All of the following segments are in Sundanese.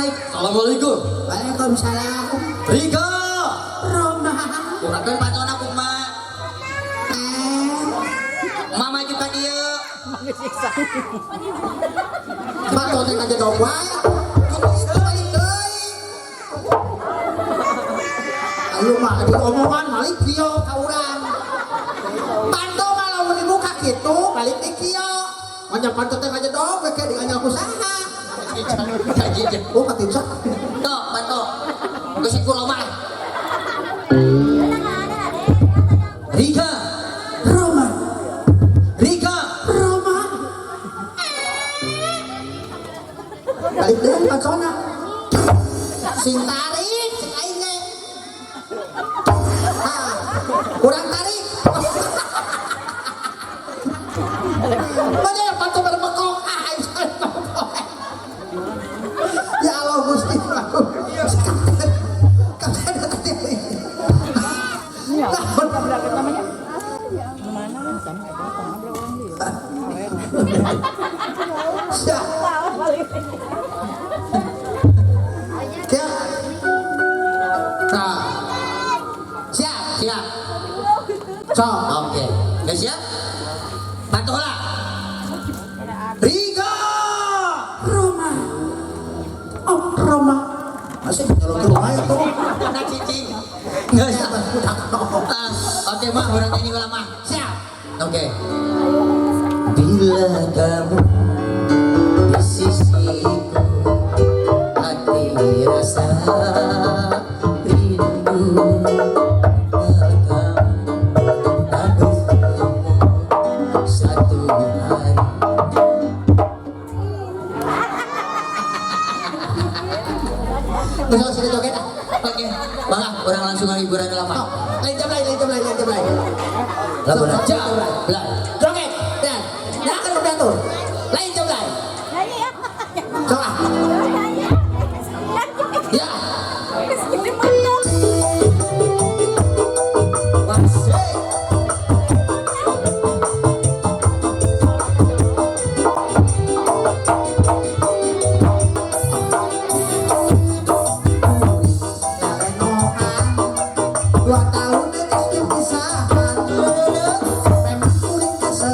Balik. Assalamualaikum. Waalaikumsalam. Rika. Roma. Bukakeun pantona kumaha? Mama maju ka dieu. Panto teh ngajedog wae. Itu balik deui. Ayo mah di omongan balik kieu ka urang. Panto mah lamun dibuka kitu balik di kieu. Manja panto teh ngajedog we ke dianyal ku saha. Kaji. Oh katinsa. Tuh, panto. Geus ku loma. Rika. Roma. Rika. Roma. Balik deui pantona. Sing tarik cek aing ge. Ah, kurang tarik. Mana yang panto berbekok? Ah, aing salah ngomong. Ya Allah Gusti aku. Kapten. Kapten tadi. Siap. Siap. Nah. Siap, Siap. Sok. Oke. Geus siap? Panto heula. Rika. Roma. Oh, Roma. Masih nyelot wae tuh. Nah cicing. Geus. Ah, oke mah urang nyanyi heula mah. Siap. Oke. Bila kamu di sisiku, hati rasa rindu. Kamu tak bertemu satu hari. Geus sini joget ah. Oke, bang, orang langsung hiburan lama. Oh, lain jam lain, lain jam lain, lain jam lain. Lagu jam, belai. Joget. Dan, nah kan udah tuh. Lain jam lain. Coba. Ya. Masih. Dua tahun geus dipisahan. Memang kuring kesalahan.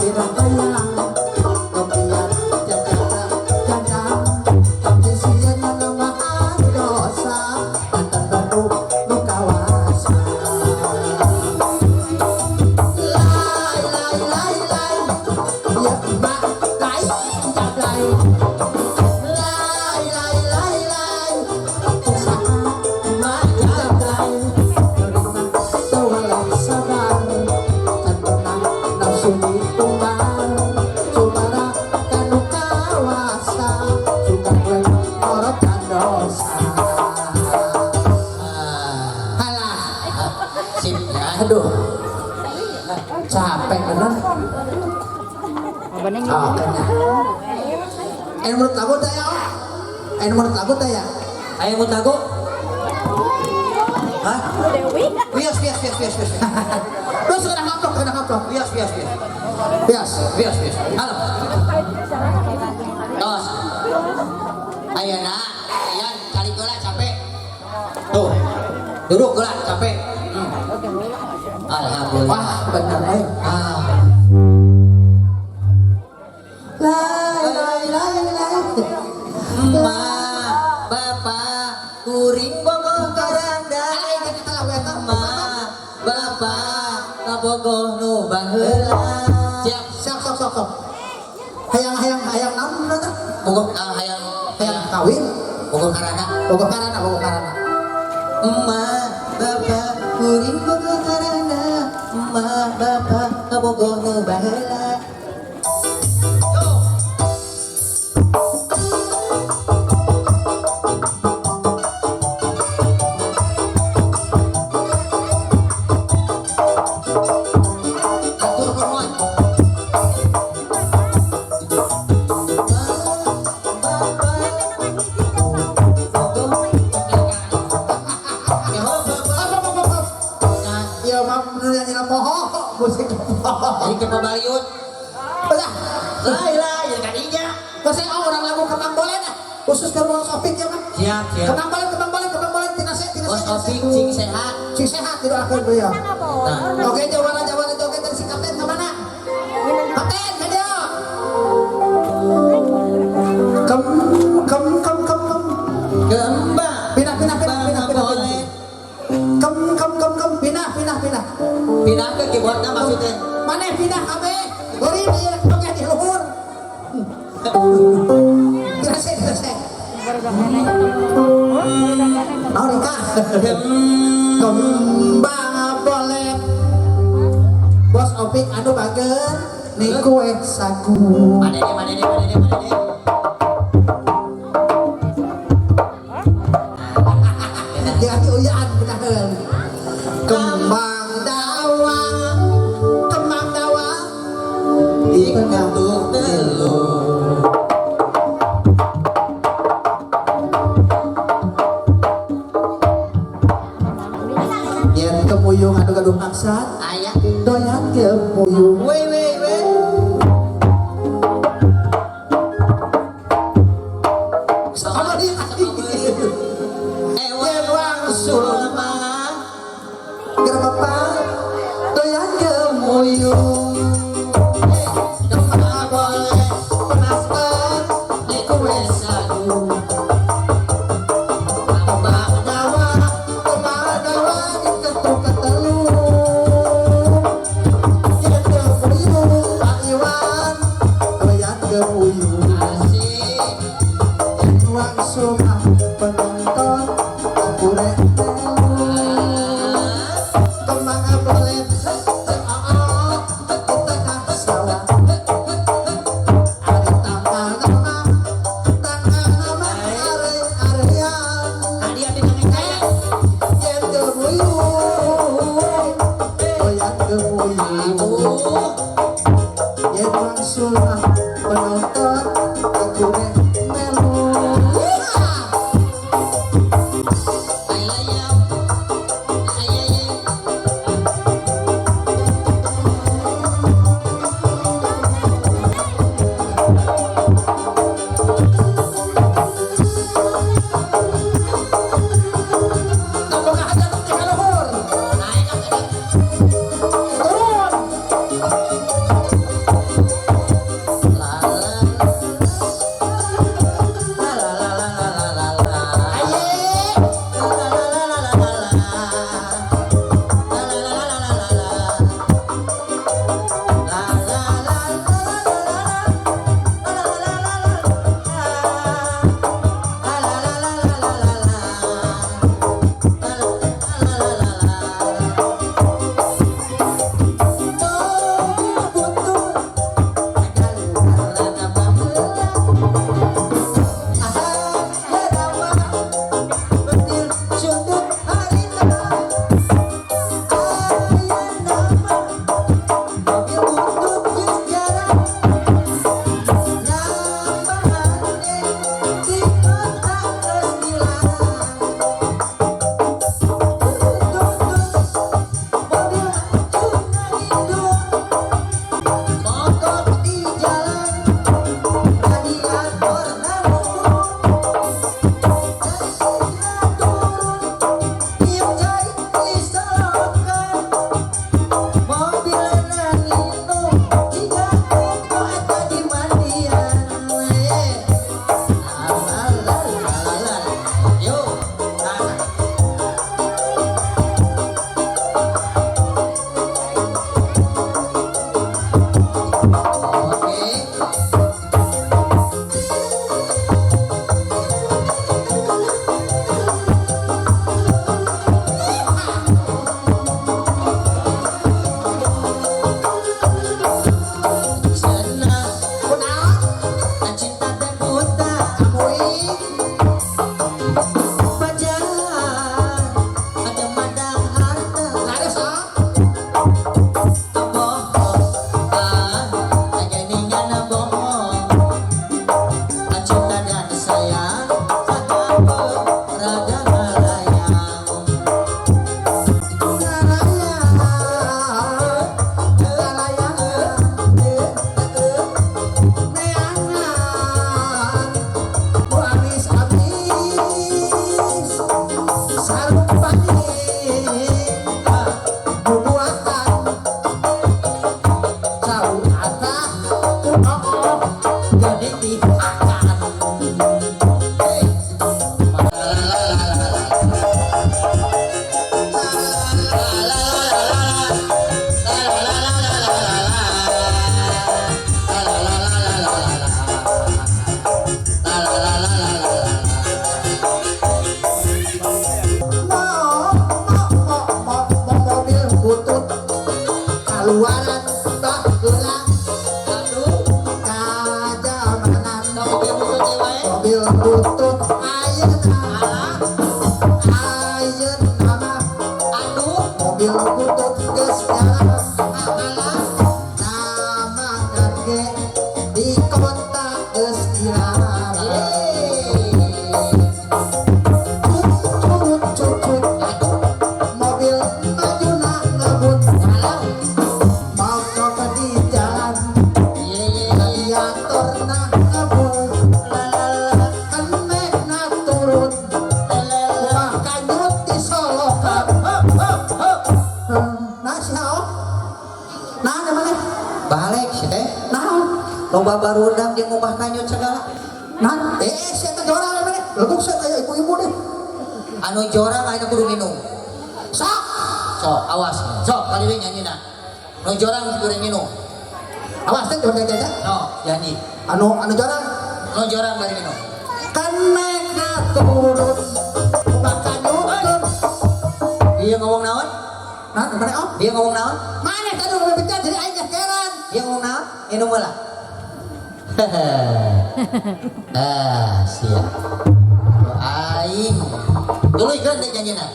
pirang bayang Kepian jaga jadang Tapi sieun namahan dosa Pantan Bandung nu kawasa. Lai lai lai lai, ya emak lai jablay. Lai lai lai lai, usaha emak jablay. Teu sabar, can pernah nafsu diumbar. Cumara kanu kawasa, suka gue ngorot dosa. Alah, Sip ya. Aduh, capek bener. Oh, kena. Eh, menurut lagu teh ya, oh. Eh, menurut lagu teh ya. Ayo mau tago? Hah? Wios, wios, wios, wios, wios. Terus kena ngaplok, kena ngaplok. Wios, wios, wios. Bias. Wios, wios. Halo. Tos. Ayo nak, Yan kali gula capek. Tuh. Duduk gula capek. Alhamdulillah. Wah, bener eh. Ah. Lai lai lai lai. Ma, bapak, kuring bogoh karanda. Alah, ini kita lagu eta. Ma, bapak, kabogoh nu baheula. Siap. Siap, sok, sok, sok. Hayang, hayang, hayang naon eta? Bogoh ah, hayang Hayang kawin, bogoh karana. Bogoh karana, bogoh karana. Emak, bapak, kuring bogoh karana. Emak, bapak, kabogoh nu baheula. Yo. Atur nuhun. Apa, apa, apa, apa. Ya, mah nu nyanyi poho, musik poho. Jadi ke pabaliut. Udah. Lai lai, jadi kadinya. Terus saya oh, orang lagu kembang bolen ah. Khusus ke Bos Opik ya mah. Siap, siap. Kembang bolen, kembang bolen, kembang bolen, tina se, tina se. Bos Opik sing sehat. Sing sehat tidak akan beliau. Nah, Oke, jawara jawara joget dari si kapten ke mana? Kapten, ke dia. Kem kem kem kem kem. Kembang. Pindah pindah pindah pindah pindah. Boleh. Kem kem kem kem pindah pindah pindah. Pindah ke keyboardnya maksudnya. Mana pindah kabeh? Gori dia joget di luhur. Tidak se, tidak se. Naon nikah? Kembang boleh. Bos Opik anu bager niku eh sagu. Mana ini, mana ini, mana ini, mana ini. Jadi uyaan kita. Kembang dawa, kembang dawa di Diketuk telur. Yen kemuyung anu gaduh maksad, Ayah. Doyan kemuyung. Weh, weh, weh. Sama dia. Eh, Yen wangsul mah. Keur bapak doyan kemuyung. Kembang boleh. Penaskan Niku wes sagu. Kembang dawa, kembang dawa diketuk ketelu. Yen kemuyung Pak Iwan doyan kemuyung. Asik. Yen wangsul mah penonton aku rek melu. Kembang boleh di tengah sawah. Ari tanggal nama, tanggal nama are arean. Hadiah di tangan saya. Yen kemuyung, doyan kemuyung. Aduh. Yen wangsul mah penonton aku rek melu. Ayayam. Ayayam. Tong hajat di kaluhur. Naik kan tadi. Turun. Oke. Senang Kunaon? cinta teh buta Amui. pajar ada madang harta Laris ah. bohong ah geningan bohong cinta dan sayang rada melayang. Gede diakan. Mobil butut kaluaran baheula. Aduh, Kajamanan mobil butut teh wae. Mobil butut ayeuna ayeuna mah. Aduh, Mobil butut geus jalan nama ge di kota geus dilarang. Cut cut cut. Aduh, mobil majuna ngebut alah. mogok di jalan. Ye ye ye. Radiatorna ngebul. La la la. Kenekna turun. La la la. Rumah kanyut di Solokan. Hop hop hop. Nah sia oh. Nah di mana? Balik sih teh. Nah. Loba barudak jeung ngubah kanyut segala. Nah, sia teh jorang di mana? Leguk sia kayak ibu-ibu deh. Anu jorang ayeuna kudu minum. Sok. Sok, awas. Sok kali we nyanyina. Nu jorang kudu minum. Awas teh jorang teh. No, janji. Anu anu jorang. Nu jorang bari minum. Kenekna turun. Rumah kanyut. Dia ngomong naon? Nah, di mana oh? Dia ngomong naon? Mana tadi udah bebek jadi aing nyekeran. Dia ngomong naon? Minum heula. Ah, siap. Aing. Tuluy teh janjina.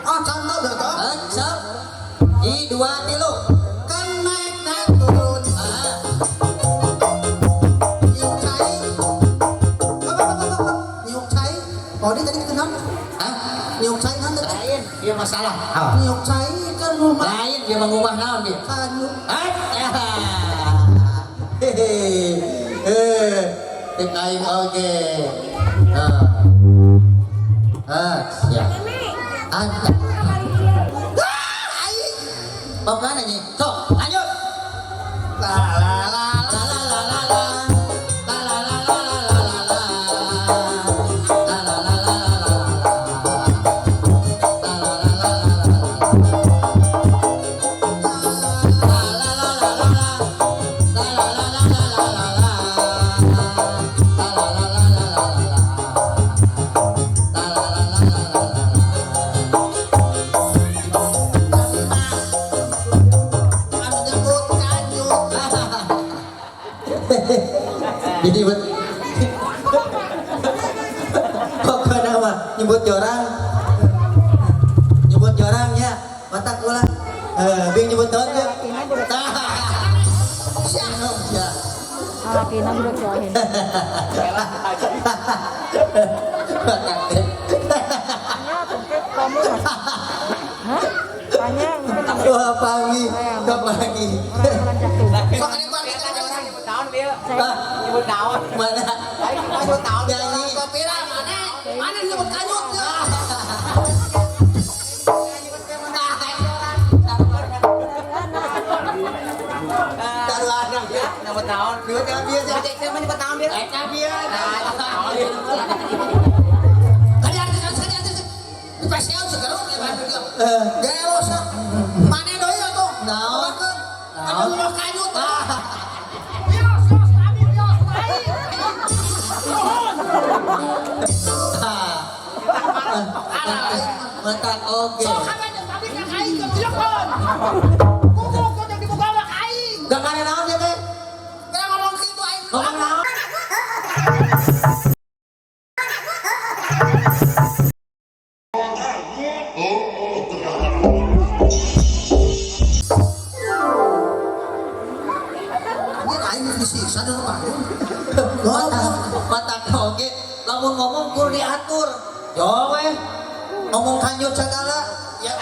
Ah, contoh dah toh. Ah, sok. I dua tilu. Kenekna turun. Ah, Niuk cai. Apa apa apa apa. Niuk cai. Oh, dia tadi kenal. ah, Niuk cai kan tadi. lain dia masalah. Ah. Niuk cai ke rumah Lain dia mengubah naon dia. kanyut. Ah, hehe. Eh, tim aing oke. Ah. Ah, siap. Anta. Ah, aing. Mau kemana nih? Sok, lanjut. La la la La la la la la. La la la la la la la la. La la la la la la la. La la la la la la la. La la la la la la. La la la la la la la la. La la la la la la la. La la la la la la la. Anu nyebut kanyut. Jadi buat pokoknya mah nyebut jorang, nyebut jorangnya matak ulah bing nyebut naon teh. Sia. Ya. Lalakina budak jahin. Matak teh. Tanya tungkep kamu. Hah? Tanya mungkin Wah pagi, pagi. orang tuh. Sok ini keluar kita kita. Saya Mana? Nyanyi. Kopira mana? Mana nyebut kanyut ya? Taruh anak ya. Nyebut naon? Nyebut naon biasa. Eh, biasa. Kali artis kali artis. Di pasien sekarang ya bantu dia. Gelo sa. Mana doi atuh? Naon? Naon? Anu kanyut. Ah. Mantap, oke. Sok kabeh jeung pabrik ka aing jeung telepon. Kuku jeung dibuka mah ka aing. Gak kare naon dia teh? Kira ngomong kitu aing. Ngomong naon? Ini aing disiksa dulu Pak. Mata oke, lamun ngomong kudu diatur. Yo weh, ngomong kanjut segala. Ya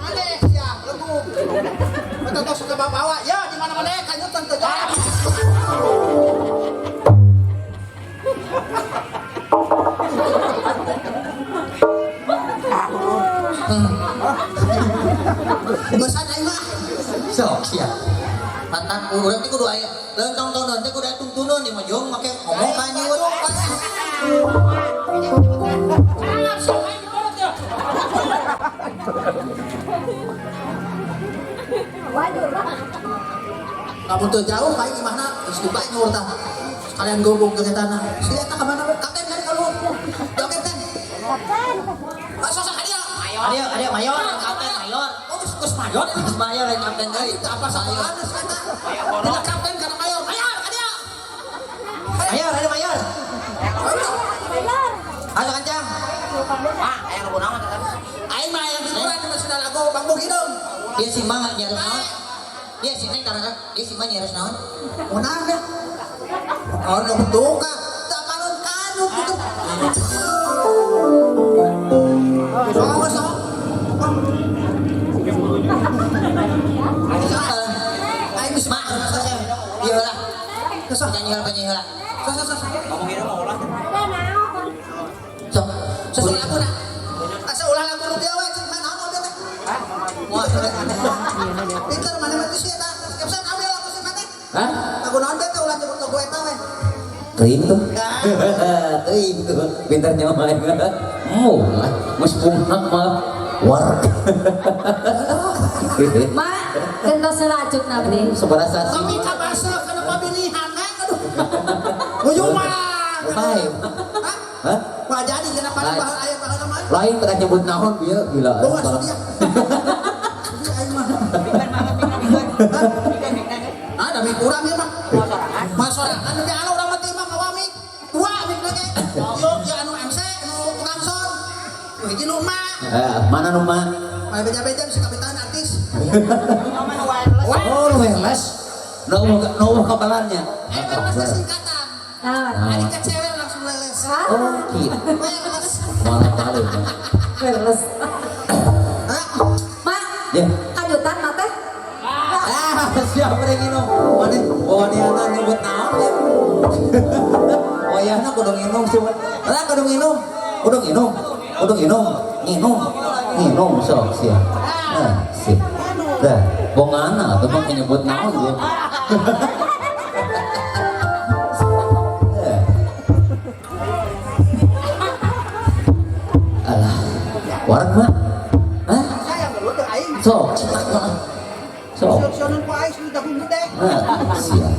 Aneh ya, lebu. Betul tuh suka bawa ya di mana-mana kanjut tentu jalan. Geus aing mah. Sok sia. Mantap, urang teh kudu aya. Leung tong-tong teh kudu aya tungtuneun ieu mah jong make ngomong kanjut. Lamun teu jauh paling imahna geus dibanyur tah. Sekalian gobok jeung tanah. Si eta ka mana we? Kapten kan kalau. Joget kan. Ah sok ka dieu. Ayo, ayo mayor, kapten mayor. Oh geus geus mayor ini. Geus mayor lain kapten deui. Teu apa sakolaan geus eta. Tidak kapten kana mayor. Mayor ka dieu. Mayor, ada mayor. Ayo kancang. Ah, aya nu naon teh? Aing mah yang hiburan di Sunda lagu Bang Bugidong. Dia si mah nyaris naon? Dia si neng karena dia si mah nyaris naon? Unang ya. Oh, nu duka. Teu palon kanut gitu. Sok sok. Aing geus Mak, selesai. Iya lah. Sok Nyanyi heula, nyanyi heula. sok sok sok. Sok. Sesuai lagu na. Asa ulah lagu nu bieu we cik mah naon teh. Wah, Pinter mana mah teh eta. Kepsan ambil lagu si teh. Hah? Lagu naon teh ulah nyebut lagu eta we. Teuing tuh. Teuing tuh. Pinter nyawa aing. Mu lah, geus punah mah warg. Ma, gentos selacuk na abdi. Sabaraha sasi. Tapi ka basa kana pamilihan we aduh. Uyung mah. Baik. Hah? Hah? Wah jadi kenapa Lain. bahal aya bahal mah. Lain pada nyebut naon bieu gila. Bawa dia. Ini aing mah. Ah, da mik urang ieu mah. Mah sorangan tapi anu urang mah teh mah mawa mik. Dua mik lagi. Yo ya anu MC anu tukang son. Nu hiji nu mah. Eh, mana nu mah? Mah beja-beja bisa kapitan artis. Oh, nu wireless. Nu nu kabalannya. Eh, wireless teh singkatan. Naon? Ari ke cewek langsung leles. Oh, gitu. Wireless. Malah kali. Wireless. Hah? Ma, Ya. kanjutan ma teh? Ah, siapa yang minum? Mana? Waniana nyebut naon ya? Wayahna kudu nginum sih. Lah kudu nginum. Kudu nginum. Kudu nginum. Nginum. Nginum sok sia. Nah, sih. Dah, bongana atuh mah nyebut naon ya. Eh. Alah, wareg mah. Hah? Sayang gelut teh aing. Sok, cetak mah. Sok. Sion-sionan ku aing sudah jagung gede. Nah, siap.